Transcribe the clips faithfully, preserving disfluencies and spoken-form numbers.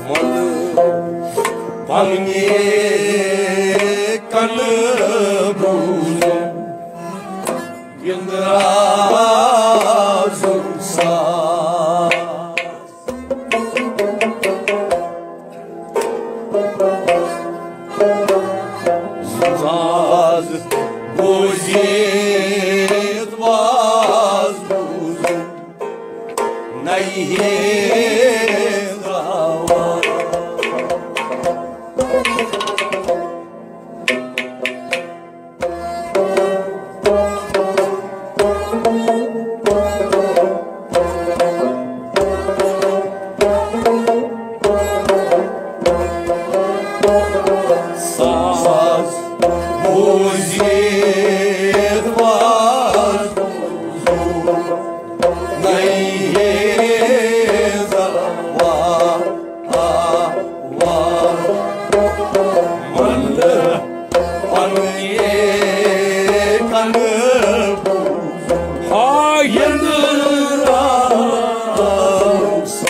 مۄلہٕ پننہِ کنہٕ بوٗزُم، یِنٛدرازُک ساز۔ ساز بوٗزِتھ واز بوٗزُم، نَیہِ ہِنٛز آواز۔ ساز بوٗزِتھ واز بوٗزُم، نَیہِ ہِنٛز آواز۔ آ، وا، من پننہِ کنہٕ بوٗزُم۔ ہا، یِنہٕ راو سا۔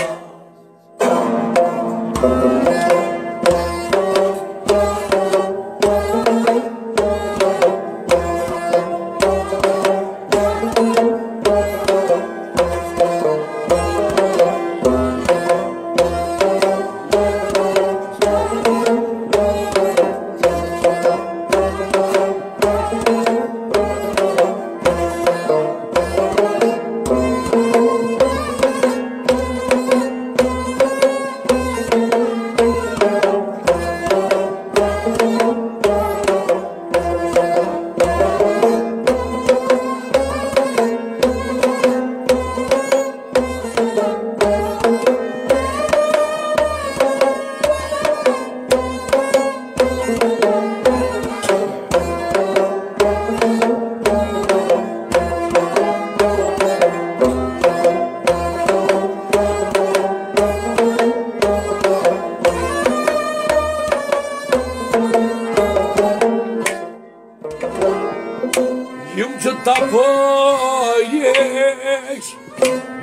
یِم چھِ تپٲرِش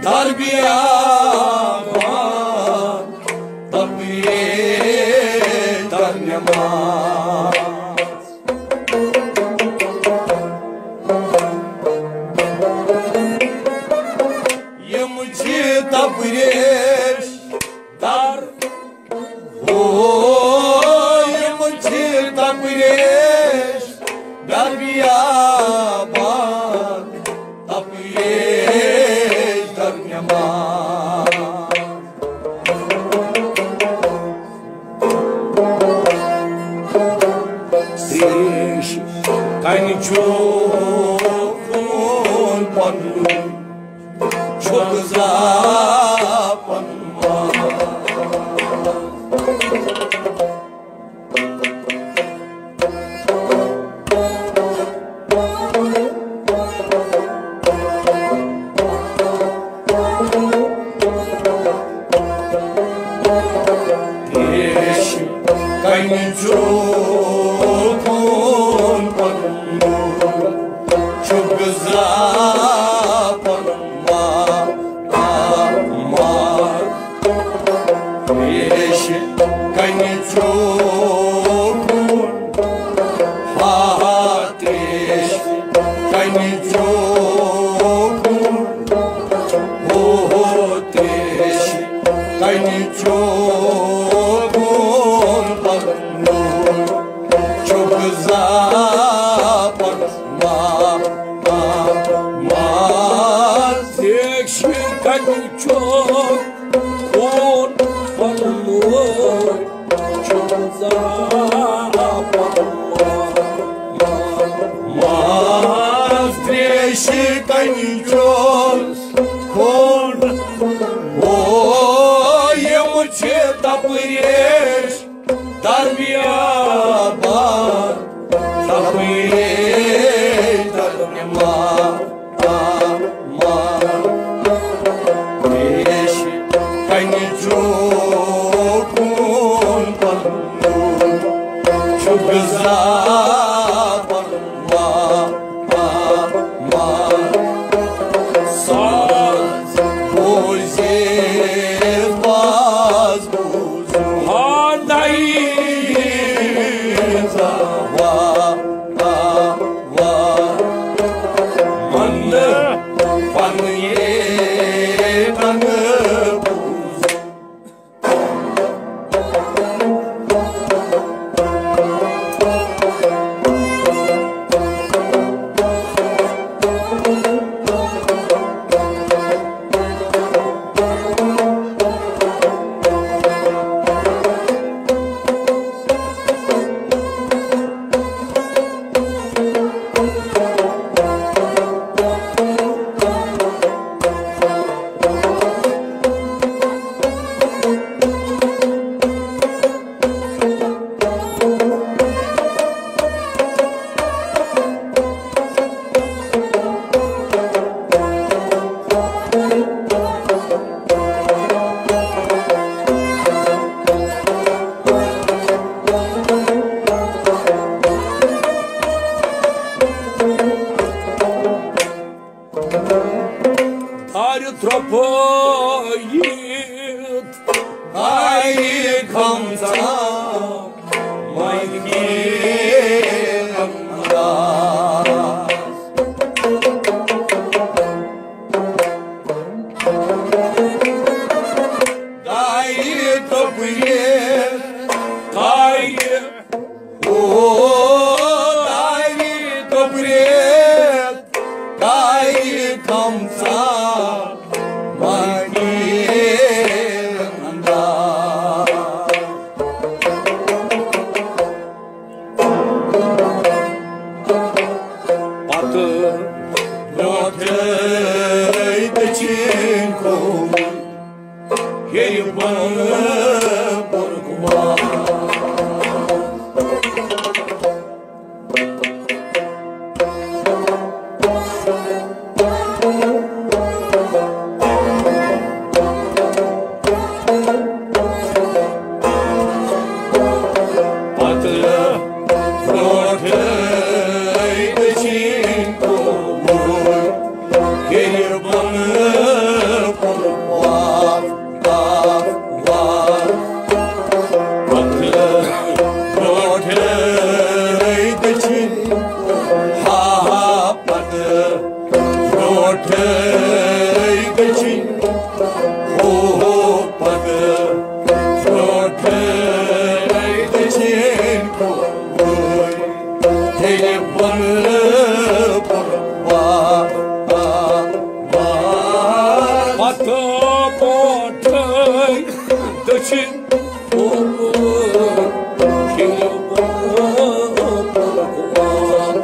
دربیابان، تپٲرِش درنیمان۔ یِم چھِ تپٲرِش در او، یِم چھِ تپٲرِش دربیابان، تپٲرِش درنیمان۔ تریش کنہِ چھُ خوٗن پنُن چھُکھ زاپن ما۔ تریش کنہِ چھُ خوٗن پنُن چھُکھ زاپن ما، ما۔ تریش کنہِ چھُ خوٗن، ہا، ہا، تریش کنہِ چھُ خوٗن، ہو، ہو، تریش کنہِ چھُ خوٗن پنُن چھُکھ زاپن ما، ما، ما۔ تریش کنہِ چھُ خوٗن پنُن چھُکھ زاپن ما، ما۔ تریش کنہِ چھُ خوٗن، او، یِم چھِ تپٲرِش دربیابان، تپٲرِش درنیمان، ما۔ تریش کنہِ چھُ خوٗن پنُن چھُکھ زاپن ما، ما، ما۔ ترٛوپٲیِتھ آیہِ کھمژان مایہِ انداز۔ دایہِ ترٛوپٲیِتھ آیہِ، او دایہِ ترٛوپٲیِتھ آیہِ کھمژان مایہِ انداز۔ پتہٕ برونٛٹھے دٔچھِنۍ کھووُر، ہیٚرِ بۄنہٕ کوٚرُکھ وار۔ پتہٕ برونٛٹھے دٔچھِنۍ کھووُر، ہیٚرِ بۄنہٕ کوٚرُکھ وار، وار، وار۔ پتہٕ برونٛٹھے دٔچھِنۍ، ہا، ہا، پتہٕ برونٛٹھے دٔچھِنۍ، ہو، ہو، پتہٕ برونٛٹھے دٔچھِنۍ کھووُر، ہیٚرِ بۄنہٕ کوٚرُکھ وار، وار، وار۔ پتہٕ برونٛٹھے دٔچھِنۍ کھووُر، ہیٚرِ بۄنہٕ کوٚرُکھ وار،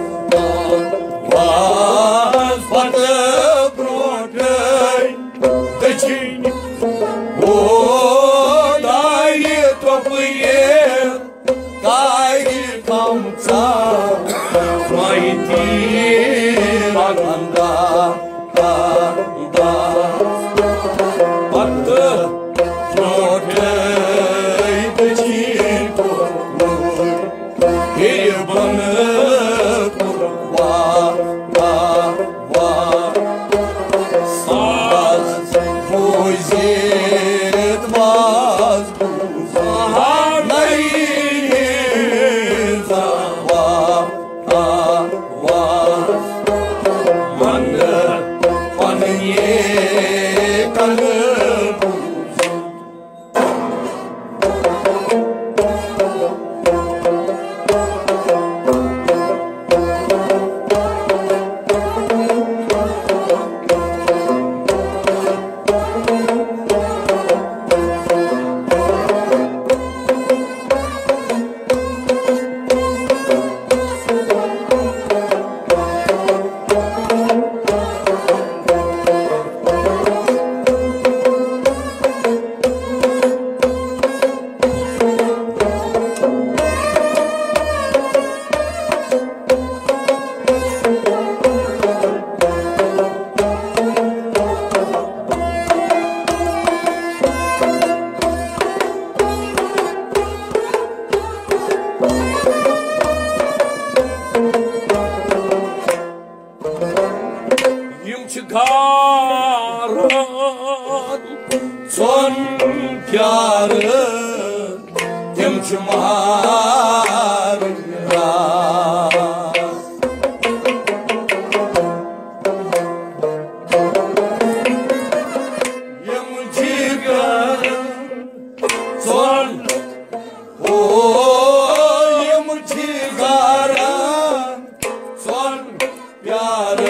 وار۔ پتہٕ برونٛٹھے دٔچھِنۍ، او دایہِ ترٛوپٲیِتھ آیہِ کھمژان مایہِ انداز۔ پتہٕ برونٛٹھے دٔچھِنۍ کھووُر، ہیٚرِ بۄنہٕ کوٚرُکھ وار، وار، وار۔ ساز بوٗزِتھ واز بوٗزِتھ نٔے زاوا، آ، وا۔ من پننہِ کلہٕ بوٗزِتھ۔ یِم چھِ گاران ژۄن پیارٕ، تِم چھِ ماران۔ یِم چھِ گاران ژۄن، او، یِم چھِ گاران ژۄن پیارٕ،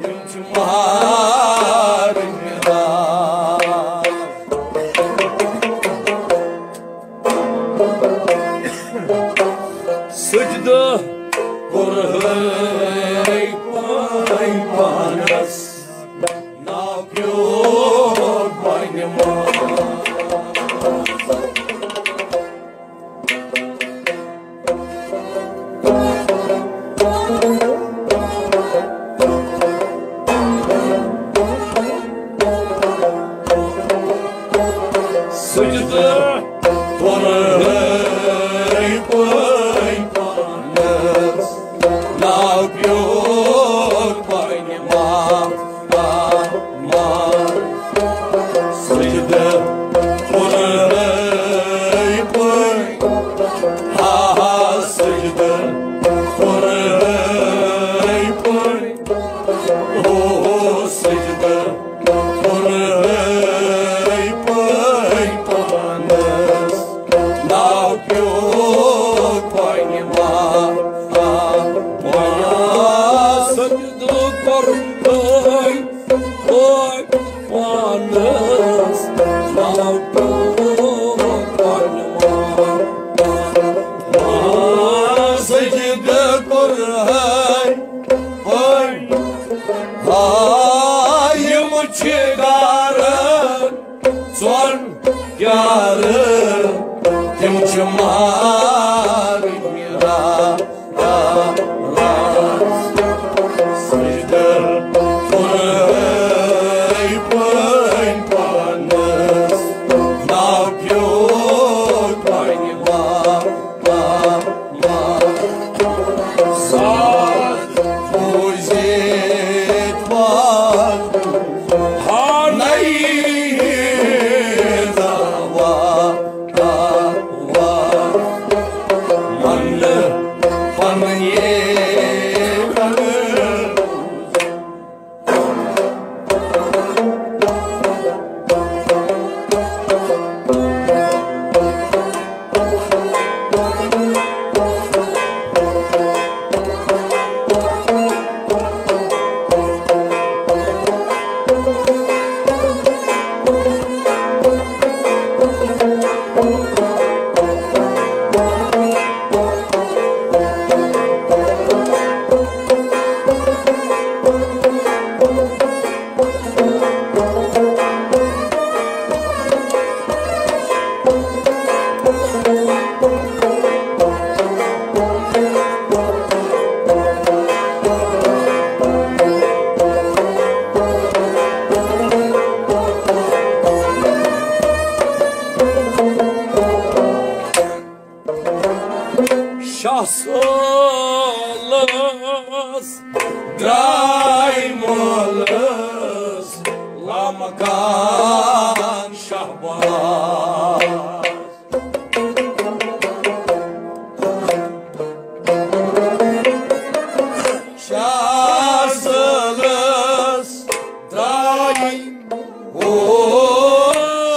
تِم چھِ مارٕنۍ راز۔ سجدٕ کوٚرہَے پاے پانس، ناو پیوٚو پننہِ ماس۔ سجدٕ کوٚرہَے پاے پانس، ناو پیوٚو پننہِ ماس۔ کوٚرمُت پانس ناو پیوٚو پنوان۔ سجدٕ کوٚرہَے پٔنۍ۔ ہا، یِم چھِ گارن ژۄن یارٕ، تِم چھِ مارٕنۍ را-، را-، را-، سجدٕ کوٚرہَے پٔنۍ پانس، ناو پیوٚو پنوان۔ ساز بوٗزِتھ وال ہانَے زاوا، زاوا۔ من پننہِ شاہ سٲلَس درٛاے مٲلَس لامکان شہباز۔ شاہ سٲلَس درٛاے، او،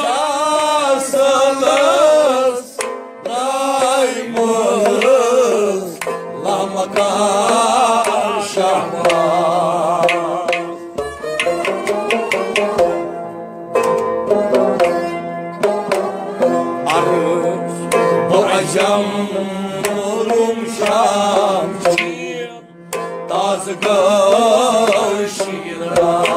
شاہ سٲلَس درٛاے مٲلَس لامکان شہباز۔ عرض بہٕ عجم روم شام چی تازٕ گوٚو شیٖراز۔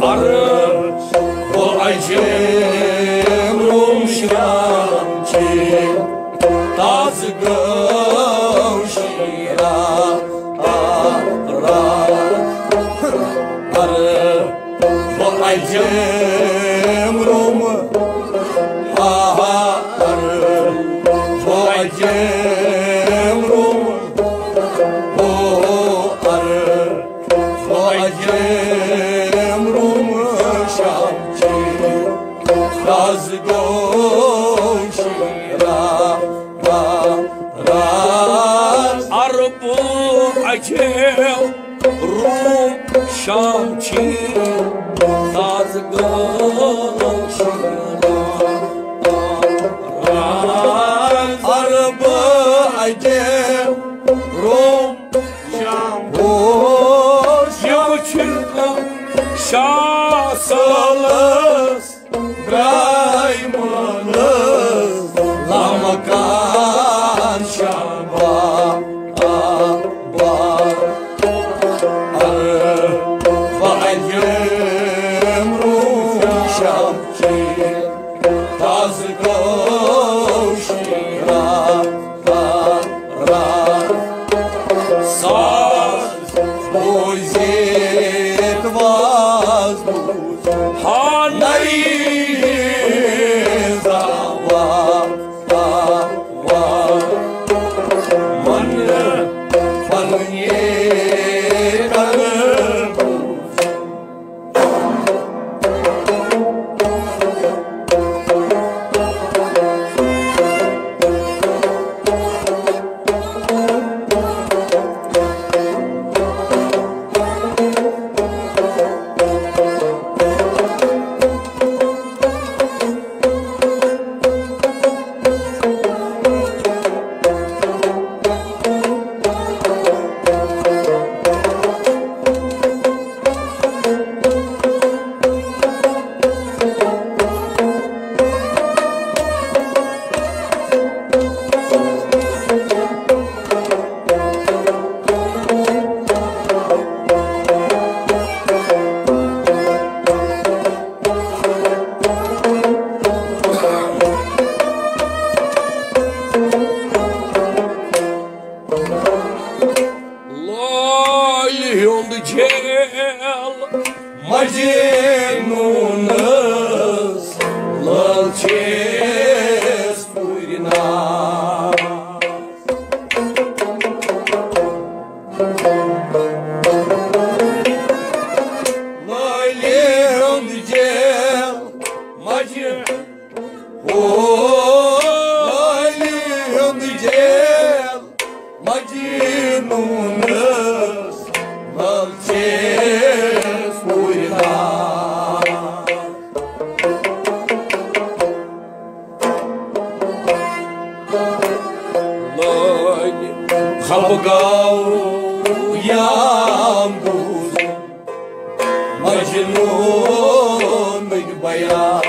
عرب و عجم روم شام چی تازٕ گوٚو شیٖراز۔ عرب و عجم روم، آہا، عرب و عجم روم، او عرب و عجم روم شام چی تازٕ گوٚو شیٖراز۔ عرب و عجم روم شام چی تازٕ گوٚو شیٖراز۔ عرب عجم روم شام، او یِم چھِ شاہ سٲلَس درٛاے مٲلَس لامکان شہباز۔ عرب و عجم روم شام چی تازٕ گوٚو شیٖراز۔ ساز بوٗزِتھ واز بوٗز ہانَے زاوا، زاوا۔ من پننہِ کَنہٕ بوٗز۔ ہُنٛد جیل مجنوٗنس لٲل چھیٚس پوٗرِ ناز۔ لٲلہِ ہُنٛد جیل مجنوٗن، او لٲلہِ ہُنٛد جیل مجنوٗنس لٲل چھیٚس پوٗرِ ناز۔ لٲگۍ خفگاو یام بوٗزُن مجنوٗنٕکۍ بیان۔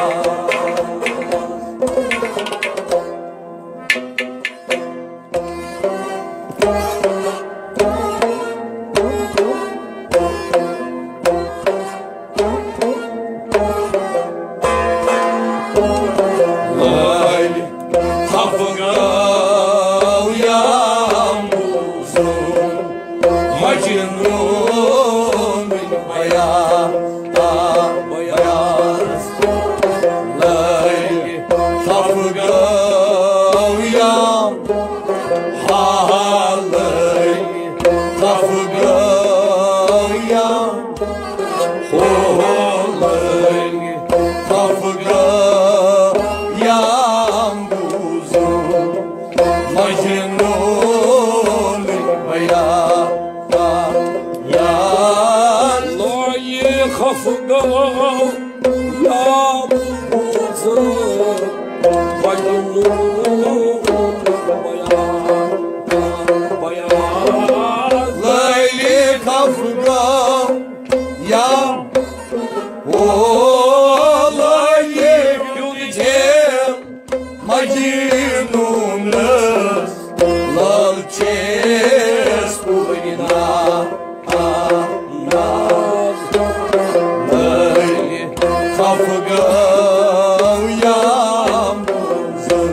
لٲلۍ خفگاو یام بوٗزُن مجنوٗنٕکۍ بیان، آ، بیان۔ لٲلۍ خفگاو یام، ہا، ہا، لٲلۍ خفگاو یام۔ ہو، ہو، لٲگۍ خفگاو یام بوٗزُن مجنوٗنٕکۍ بیان۔ لٲگۍ خفگاو یام بوٗزُن مجنوٗنٕکۍ بیان۔ بیان۔ لٲگۍ خفگاو یام، او لٲلہِ ہُنٛد جیل مجنوٗنس لٲل چھیٚس پوٗرِ ناز۔ لٲلہِ خفگاو یام بوٗزُن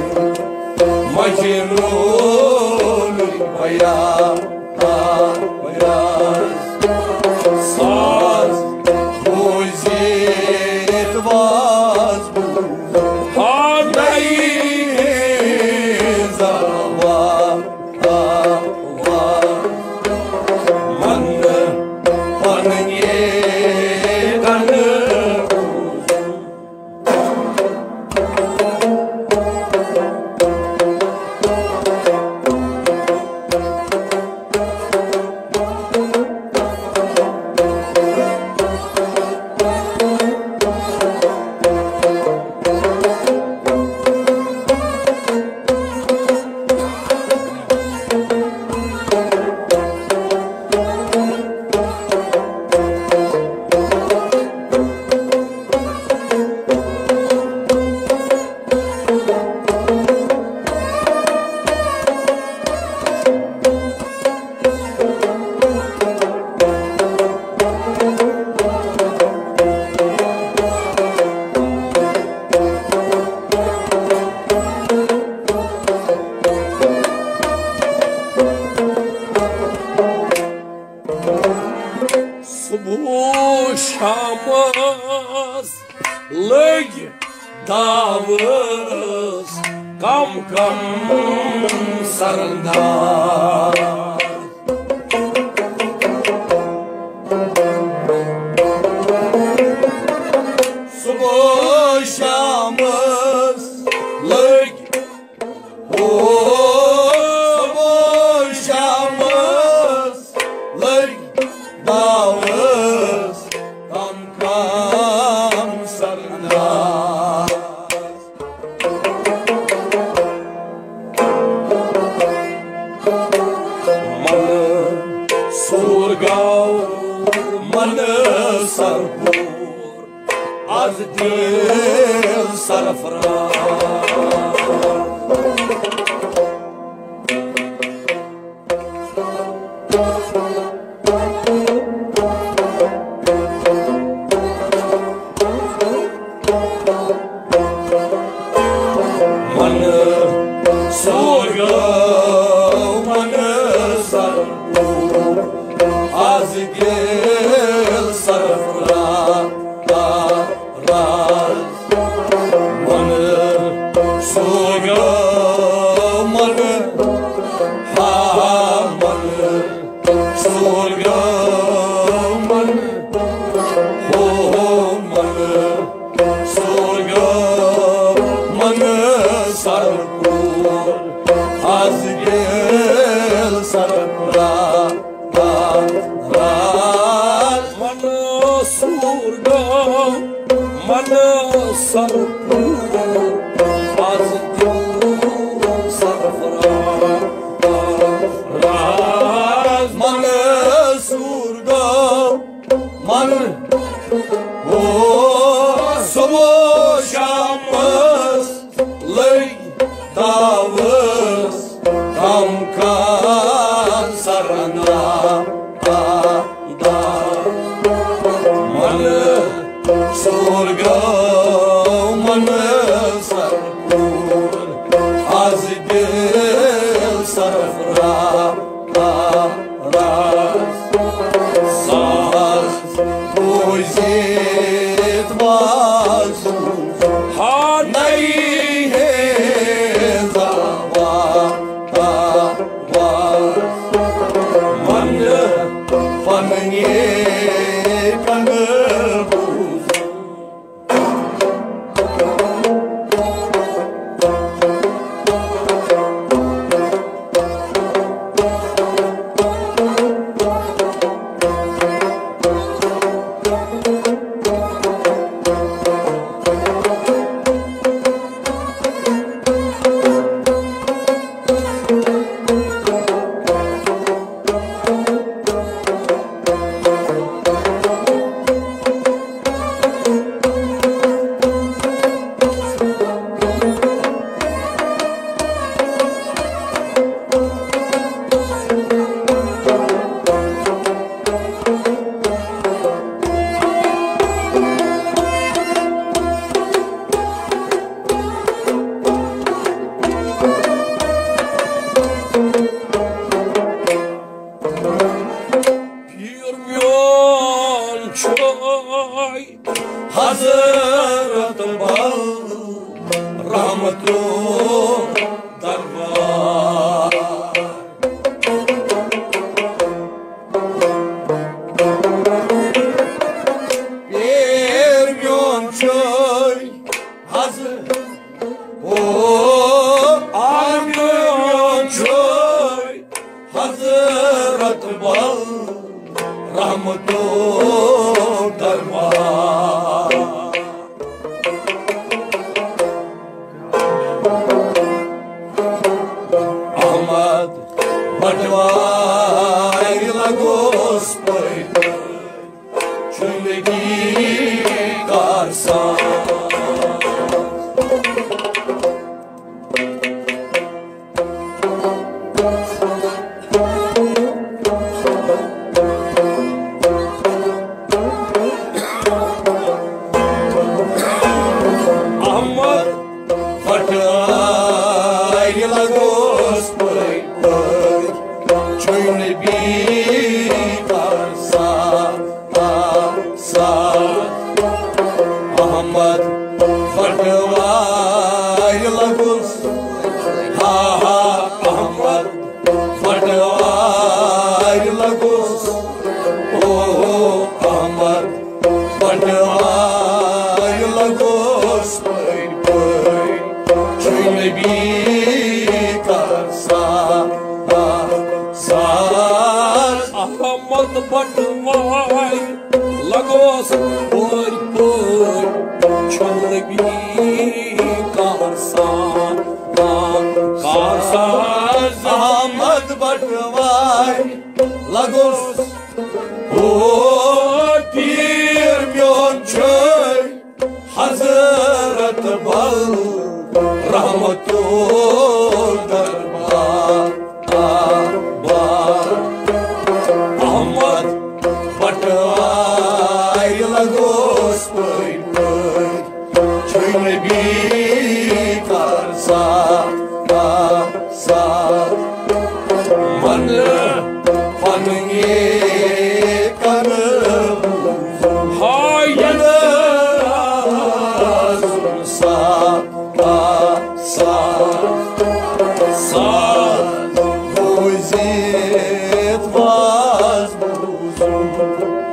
مجنوٗنٕکۍ بیان۔ ساز بوٗزِتھ واز بوٗزِتھ ہاں نئی زاوا، آوا، من پننہِ کنہٕ صبح شامس لٔگۍ داوس کم کم سرندار۔ صبح شامس لٔگۍ، او، صبح شامس لٔگۍ داوس کم کم سرندار۔ من سور گاو، من سرپور، از دل سرفراز۔ من سوگو من سرپور، از سرفراز، من سوگا من، ہا من سوگا من، ہو من سوگا من سرپور، از گل سرفراز۔ راز۔ من سوگا من سرپور، از دل سرفراز۔ راز۔ من سوگا من، او صبح شامس لٔگۍ داوس، کم کان سرنا دا دا۔ من سوگا من سرپور، از دل سرفراز۔ ساز بوزِتھ وازُن ہا نئی ہے زاوا، زاوا۔ من پننہِ کنہٕ بوزُن۔ پیٖر میون چھُے حضرت بل رحمتُک دربار۔ پیٖر میون چھُے حضرت، او آ میون چھُے حضرت بل رحمتُک دربار۔ احمد بٹوارِ لگوس پٲٹھۍ، چھُنہٕ بیٚیہِ کار سان۔ احمد بٹوارِ لگوس پٲٹھۍ پٲٹھۍ، چھُنہٕ بیٚیہِ کار سان، سان۔ احمد بٹوارِ لگوس، ہا ہا، احمد بٹوارِ لگوس، او احمد بٹوارِ لگوس پٲرۍ پٲرۍ، چھُے نبی کر سا ساز۔ احمد بٹوارِ لگوس پٲرۍ پٲرۍ، چھُ نبی کر سا ساز۔ احمد بٹوارِ لگوس، او پیٖر میون چھُے حضرت بل رحمتُک دربار۔ احمد بٹوارِ لگوس پٲرۍ پٲرۍ، چھُے نبی کر سا ساز۔ من پننہِ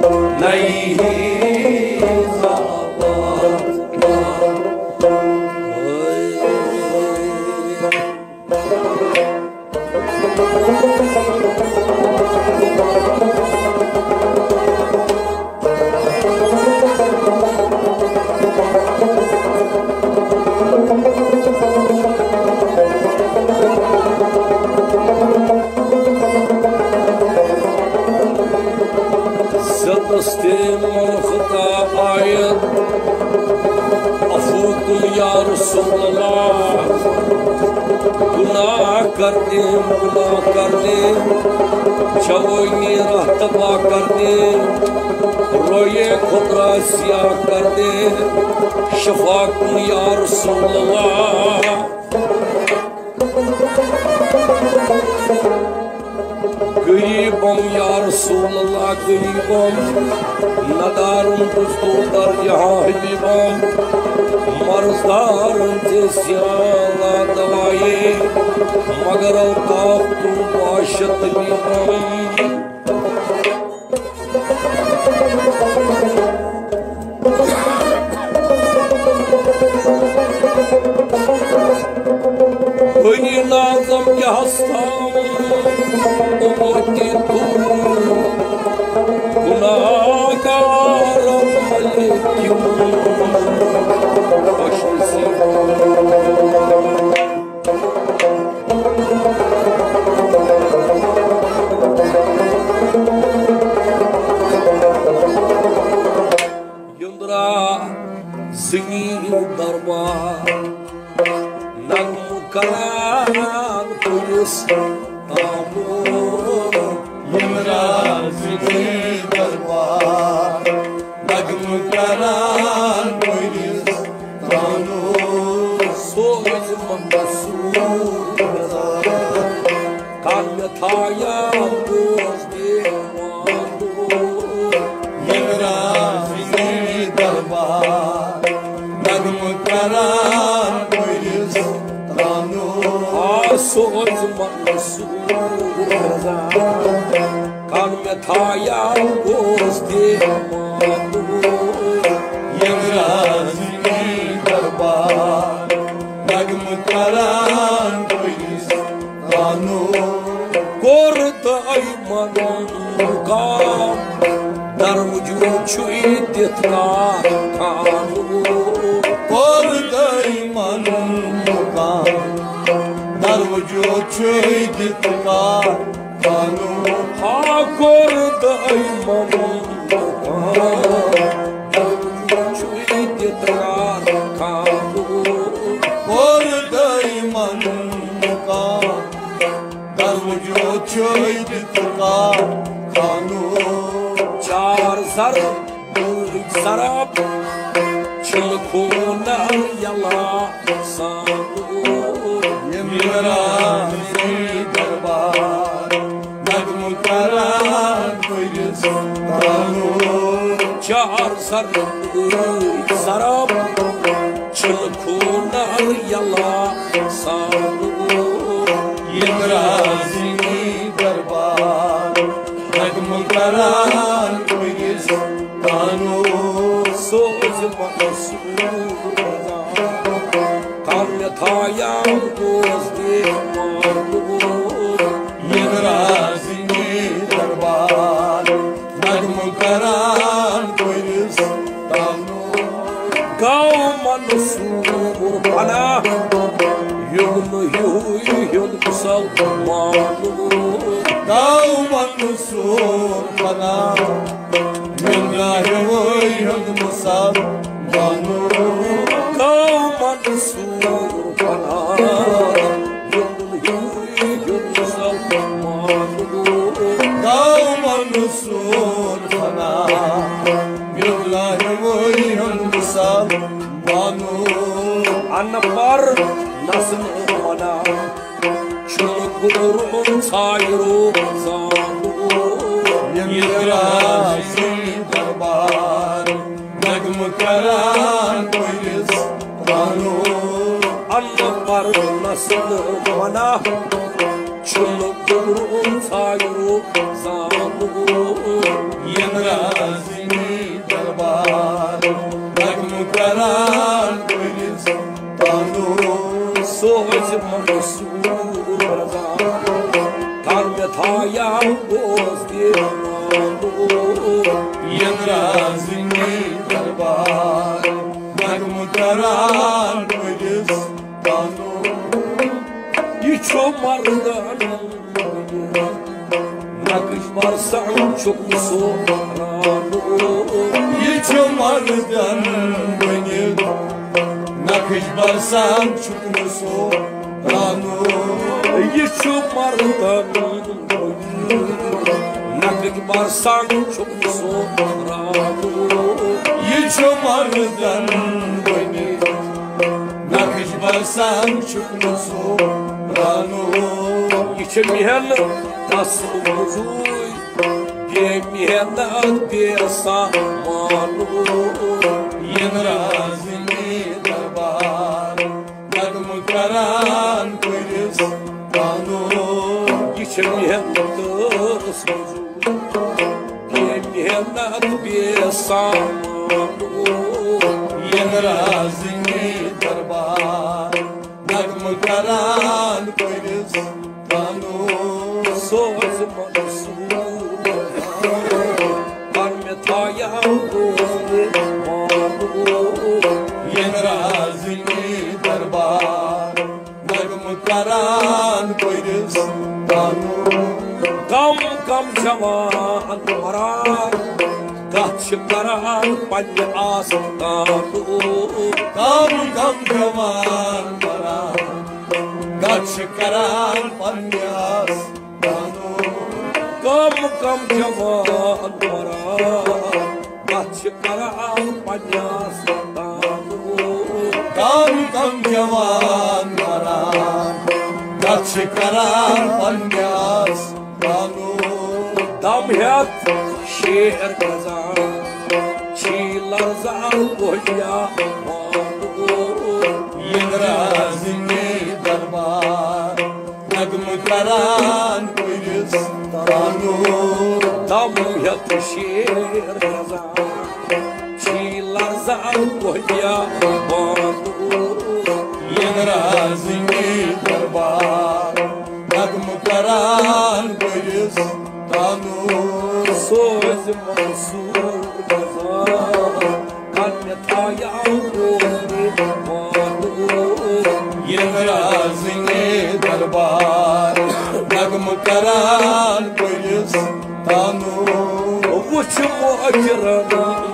نئی زبان۔ زدس تیم منختا آیت، عفو کن یا رسول اللہ، گناہ کردیم، گناہ کردیم، جوانی رہ تباہ کردیم، روی خود را سیاہ کردیم، شفا کن یا رسول اللہ۔ غریبم یا رسول اللہ، غریبم، ندارم تجھ کو در جہاں حبیبم، مرضدارم تے سیالا دوائے، مگر اوقاف تو باشد طبیبم۔ بنی ناظم کیا ہستم، امتی تو گناہگارم، ولی کیوں؟ یندرا زمین دربار، نغمہٕ کران پُلس تامو۔ یندرا زمین دربار، نغمہٕ کران پُلس تامو۔ سوز منصور کان مےٚ تھایان بوز دیوانو۔ یندرا زمین دربار، نغمہٕ کران پُلس تامو۔ آ سوز منصور کان مےٚ تھایان بوز دیوانو۔ یندرا زمین دربار، نغمہٕ کران پُلس تامو۔ کوٚر دایمن مقام، در وجود چھُے دِتھ کار خانو۔ کوٚر دایمن مقام، در وجود چھُے دِتھ کار خانو۔ ہا کوٚر دایمن مقام، در وجود چھُے دِتھ کار خانو۔ کوٚر دایمن مقام، در وجود چھُے دِتھ کار خانو۔ چار زر سراب چھُنہٕ خوٗنہٕ یلا سانو۔ یندرا زمین دربار، نغمہٕ کران پُلس تامو۔ چار زر سراب چھُنہٕ خوٗنہٕ یلا سانو۔ یندرا زمین دربار، نغمہٕ کران پُلس تامو۔ سوز منصور کان مےٚ تھایان بوز دیوانو۔ یندرا زمین دربار، نغمہٕ کران پُلس تامو۔ گوٚو منصور پناہ، یُن ہیوٗ ہیوٚن مسلمانو۔ گوٚو منصور پناہ، یُن ہیوٗ ہیوٚن مسلمانو۔ گوٚو منصور پناہ، یُن ہیوٗ ہیوٚن مسلمانو۔ گوٚو منصور پناہ، یُن ہیوٗ ہیوٚن مسلمانو۔ ان پر نسل پناہ، چھُنہٕ گُرُن ژھایہِ روزانو۔ یندرا زمین دربار، نغمہٕ کران پُلس تامو۔ ان پر نسل پناہ، چھُنہٕ گُرُن ژھایہِ روزانو۔ رازنی دربار، نغمہٕ کران کٔرِس تانو۔ سوز منصور رضا، کر مےٚ تھایاو بوز دیوانو۔ ین رازنی دربار، نغمہٕ کران کٔرِس تانو۔ یہِ چھُ مردن نقش برسان چھُکھ نہٕ سُہ رانو۔ یہِ چھُ مردن بٔنِتھ نقش برسان چھُکھ نہٕ سُہ رانو۔ یہِ چھُ مردن بٔنِتھ نقش برسان چھُکھ نہٕ سُہ رانو۔ یہِ چھُ مردن بٔنِتھ نقش برسان چھُکھ نہٕ سُہ رانو۔ یہِ چھِ محنت تس موٚزوٗرۍ، بے محنت بے سامانو۔ ین رازنی دربار، نغمہٕ کران کٔرِس تانو۔ یہِ چھِ محنت تس موٚزوٗرۍ، بے محنت بے سامانو۔ ین رازنی دربار، نغمہٕ کران کٔرِس تانو۔ سوز منصور، کر مےٚ تھایاو بوز دیوانو۔ ین رازنی دربار، نغمہٕ کران کٔرِس تانو۔ کم کم جوان مران، کتھ چھِ کران پننہِ آستانو۔ کم کم جوان مران، کتھ چھِ کران پننہِ آستانو۔ کم کم جوان مران، کتھ چھِ کران پننہِ آستانو۔ کم کم جوان مران، کتھ چھِ کران پننہِ آستانو۔ دم ہیتھ شیر گزان، چھی لرزان گوہیا مانو۔ ین رازنی دربار، نغمہٕ کران کٔرِس تانو۔ دم ہیتھ شیر گزان، چھی لرزان گوہیا مانو۔ ین رازنی دربار، نغمہٕ کران کٔرِس تانو۔ سوز منصور گزان، کر مےٚ تھایاو بوز دیوانو۔ ین رازنی دربار، نغمہٕ کران کٔرِس تانو۔ وٕچھ مۄچرن